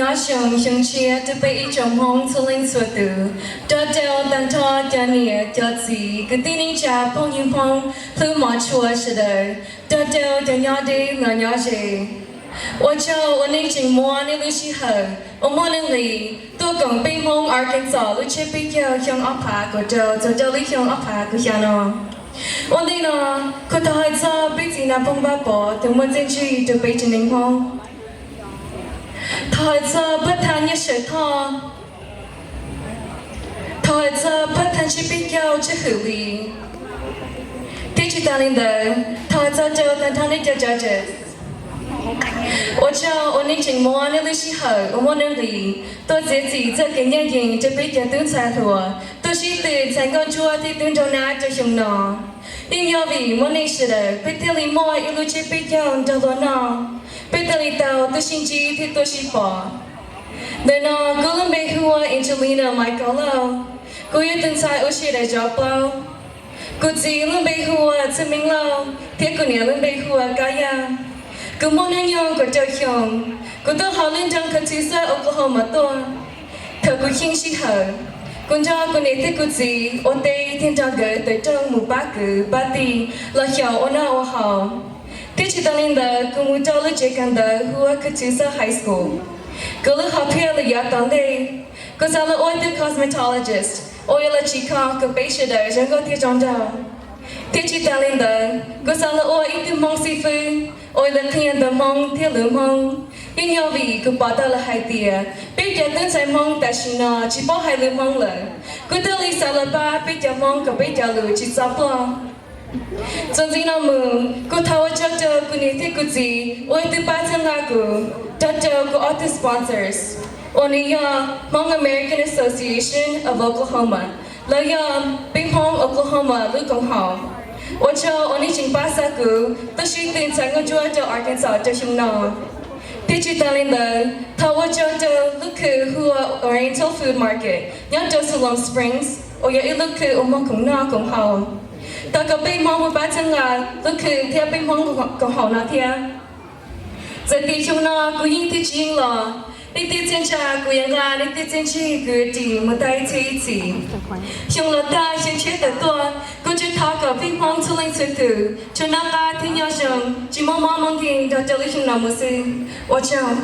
Nyob zoo xyoo tshiab rau peb ib tsoom Hmoob txhua leej txhua tus. Nrog rau tag nrho cov niam cov txiv, kwv tij neej tsa, phooj ywg Hmoob hlub mos tshua sawv daws. Nrog rau cov nyob deb los nyob ze. Ua tsaug uas nej tseem muab nej lub sij hawm uas muaj nuj nqis tuaj koom peb Hmoob Arkansas lub tsiab peb caug xyoo ob phav kaum rau txog rau lub xyoo ob phav kaum xya no. Ua ntej no, kuv thov hais txog peb txiv Nas Phoo Vaj Pov tus muaj txiaj ntsig rau peb tsev neeg Hmoob. Thov hais txog Phaj Thaj Nyiaj Sawm Thoj. Thov hais txog Phaj Thaj Ntsib Peb Caug Tswj Hwm Lis. Thiab tsis tas li ntawd, thov hais txog rau tag nrho nej cov judges. Ua tsaug uas nej tseem muab nej lub sij hawm uas muaj nuj nqis tuaj txiav txim txoj kev ncaj ncees rau peb cov tub ntxhais hluas, tuaj sib tw ntxhais nkauj ntsuab thiab tub nraug nab rau xyoo no. Yeej yog vim muaj nej sawv daws peb thiaj li muaj ib lub tsiab peb caug nrog luag noj, peb thiaj li tau tuaj sib ntsib thiab tuaj sib pom. Ntawm no kuv lub npe hu ua Angelina Michael Lauj, kuv yog tus ntxhais uas sib daim zov plaub. Kuv txiv lub npe hu ua Txwj Meej Lauj thiab kuv niam lub npe hu ua Kab Yaj. Kuv muaj hnub nyoog kaum rau xyoo. Kuv tuaj hauv lub nroog Catoosa, Oklahoma tuaj. Thaum kuv xyeej sij hawm, kuv nrog kuv niam thiab kuv txiv ua teb thiab nrog nkawd tawm rooj mus pab kwv pab tij los xyaum ua noj ua haus. Thiab tsis tas li ntawd, kuv mus rau lub tsev kawm ntawv hu ua Catoosa High School. Kuv lub hom phiaj lawm yav tom ntej, kuv xav los ua ib tug cosmetologist uas yuav los tsim kho kom peb sawv daws zoo nkauj thiab zoo nraug. Thiab tsis tas li ntawd, kuv xav los ua ib tug Hmoob xib fwb uas yuav los qhia ntawv Hmoob thiab lus Hmoob. Yeej yog vim kuv pom tau lawv hais tias peb cov tub ntxhais Hmoob tam sim no tsis paub hais lus Hmoob lawm. Kuv thiaj li xav los pab peb cov Hmoob kom peb cov lus tsis txhob ploj. Txuas ntxiv no mus, kuv thov ua tsaug rau kuv niam thiab kuv txiv uas ib tug pab txhawb nqa kuv, nrog rau kuv ob tug sponsors uas nws yog Hmong American Association of Oklahoma, lawv yog peb Hmoob Oklahoma lub koom haum. Ua tsaug uas nej tseem pab xa kuv tuaj sib tw ntxhais nkauj ntsuab rau Arkansas rau xyoo no. Thiab tsis tas li ntawd, thov ua tsaug rau lub khw hu ua Oriental Food Market nyob rau Siloam Springs uas yog ib lub khw uas muag khoom noj khoom haus. Thov kom peb Hmoob mus pab txhawb nqa lub khw thiab peb Hmoob koom haum no thiab. Txawm tias xyoo no kuv yeej thiab tsis yeej los, nej tej txiaj ntsha kuv yuav nqa, nej tej txiaj ntsig kuv yuav ris mus tag ib txhiab ib txhis. Xyoo los tag xyoo tshiab tawm tuaj, kuv tseem thov kom peb Hmoob txhua leej txhua tus tsuas noj qab thiab nyob zoo, tsis muaj mob muaj nkeeg nrog rau lub xyoo no mus xwb. Ua tsaug.